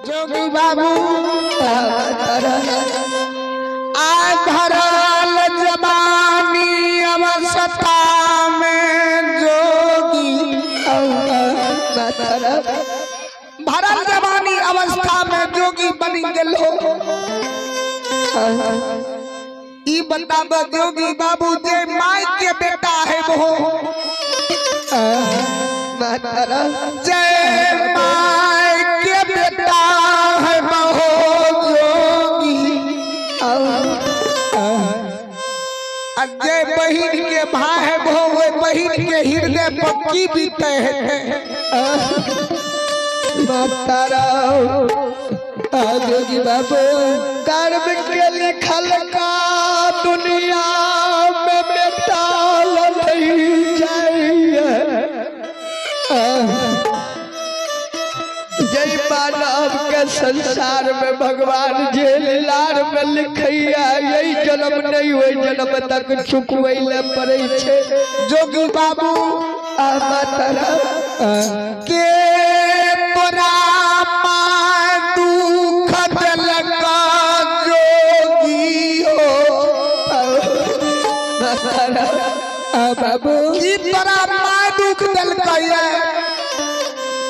जोगी बाबू आ भरल जवानी अवस्था में जोगी भरल जवानी अवस्था में जोगी बनी गेलो। ई बताब जोगी बाबू जे माई के बेटा है वो जय माई के बेटा है बहो जोगी। जय बहिन के भाई है वो बहिन के हृदय पक्की बीते है। जोगी बाबू कर्म के लिखल का दुनिया में बेटा नहीं जाइए। जय मानव के संसार में भगवान जे लार में लिखैया यही जन्म नहीं हो जन्म तक चुकबै ले पड़ै छै। जोगी बाबू के तोरा मां दुख देलका जोगी हो बाबू की तोरा मां दुख देलका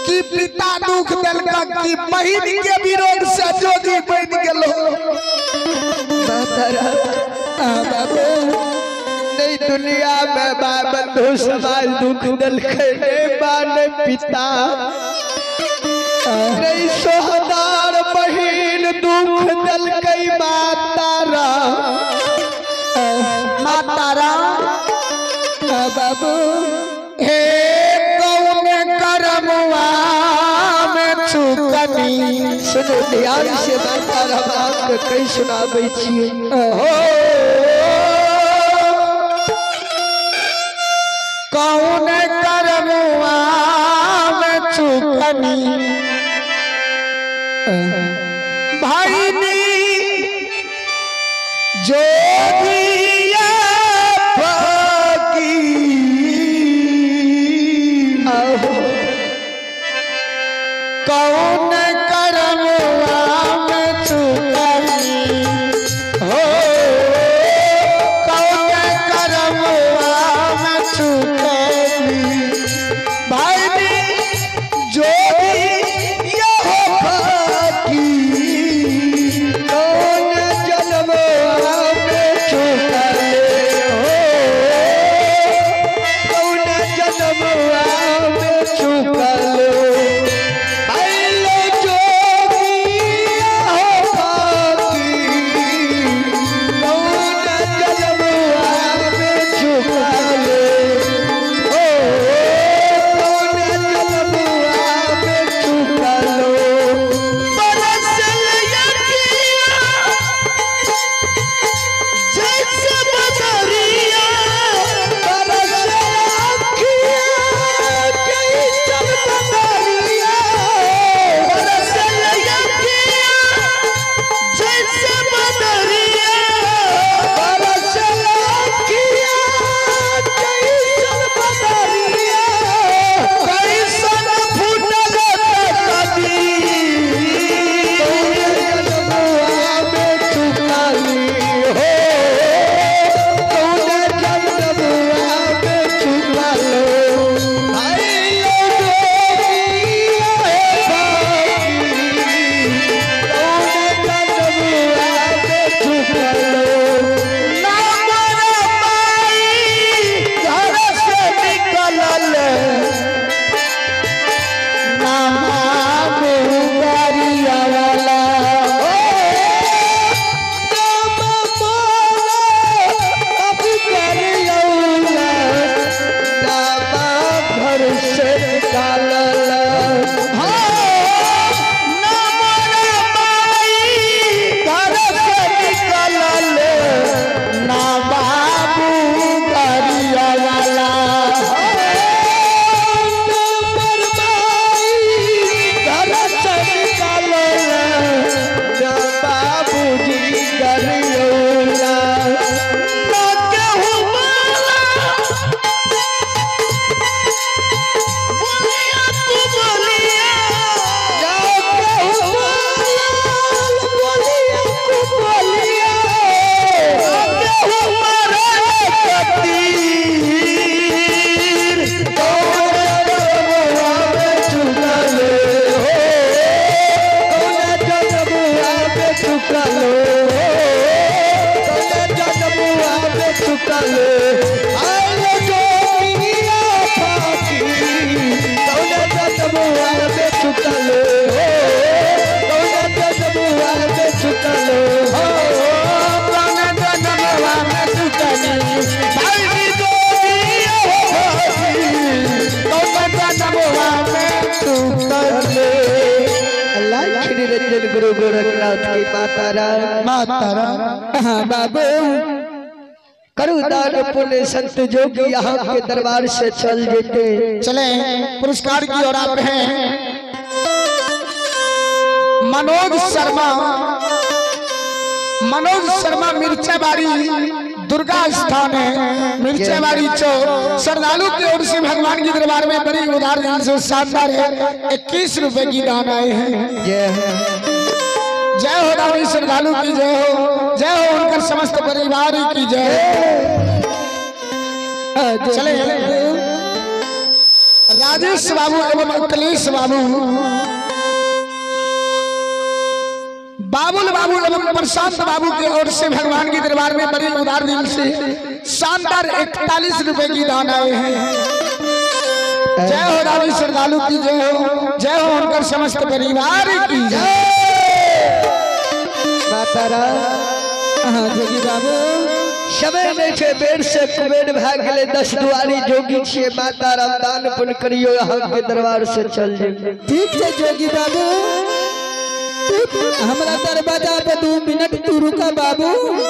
कि पिता दुख देलका कि बहिन के विरोध से जोगी बन गेलो। बाबू नहीं दुनिया में बा बंधु समाज दुख देलकै नहीं बा नहीं पिता नहीं सोहदार बहिन दुख देलकै माता राम माता राम बाबू हे कौन करमवा में चुकनी। सुनो ध्यान से माता राम आपके कई सुनाबै छियै। हो कौन करमवा में चुकनी भाईनी जोगिया कौन करमवा में चुकनी हो कौन करमवा में चुकनी भाईनी जोगिया कौन जन्मवा में चुकले हो कौन जन्मवा में चुकले। निरंजन गुरु गोरखनाथ की माता राम माता राम। हाँ बाबू करू दान पुण्य संत जोगी यहाँ के दरबार से चल जेते। चले पुरस्कार की ओर आप हैं मनोज शर्मा, मनोज शर्मा मिर्चाबाड़ी दुर्गा स्थान है, मिर्चाबाड़ी चौक। श्रद्धालु की ओर से भगवान के दरबार में बड़ी उदार दिल से शानदार है 21 रुपए की दान आए हैं। जय हो, जय हो राम श्रद्धालु की जय हो, जय हो उनका समस्त परिवार की जय। चले राजेश बाबू एवं अखिलेश बाबू, बाबुल बाबू एवं प्रशांत बाबू की ओर से भगवान के दरबार में बड़ी उदार दिल से शानदार 41 रुपए की दान आए हैं। जय हो राम श्रद्धालु की जय हो, जय हो उनका समस्त परिवार की जय। माता राम। हाँ जोगी बाबू समय नहीं छे बेर से कुबेर भाग गेलै 10 दुआरी जोगी छिए माता राम दान पुण्य करियो यहाँ के दरबार से चल जे। ठीक है जोगी बाबू, हमरा दरवाजा पे 2 मिनट तू रुका बाबू।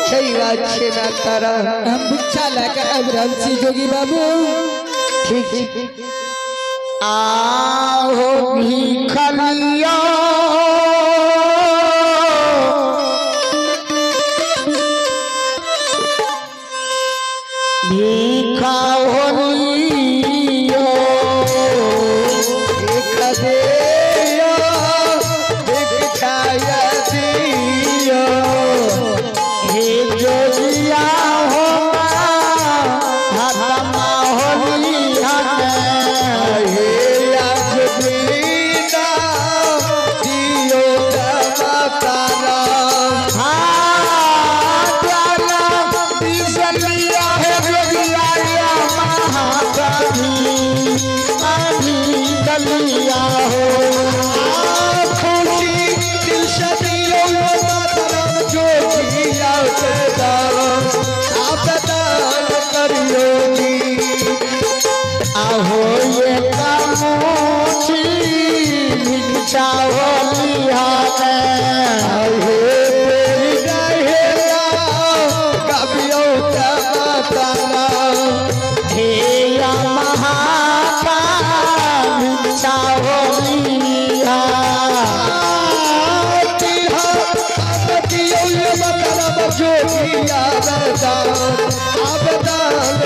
सही बात छे माता राम, हम भिक्षा लेकर आबि रहल छी जोगी बाबू। ठीक आहो भिखलिया भिखा होलियो भिखा दियो भिक्षा दियो हे जोगिया हो हाथमा होलिया हे आज बिना दियो माता राम। खुशी दिल से दियो माता राम जोगिया आप दान करियो जी। आहो ये कामोची भिक्षा होलिया हे तेरी रहेला कबियो माता राम। हे या महाका भिक्षा होलिया जोगिया आप दान।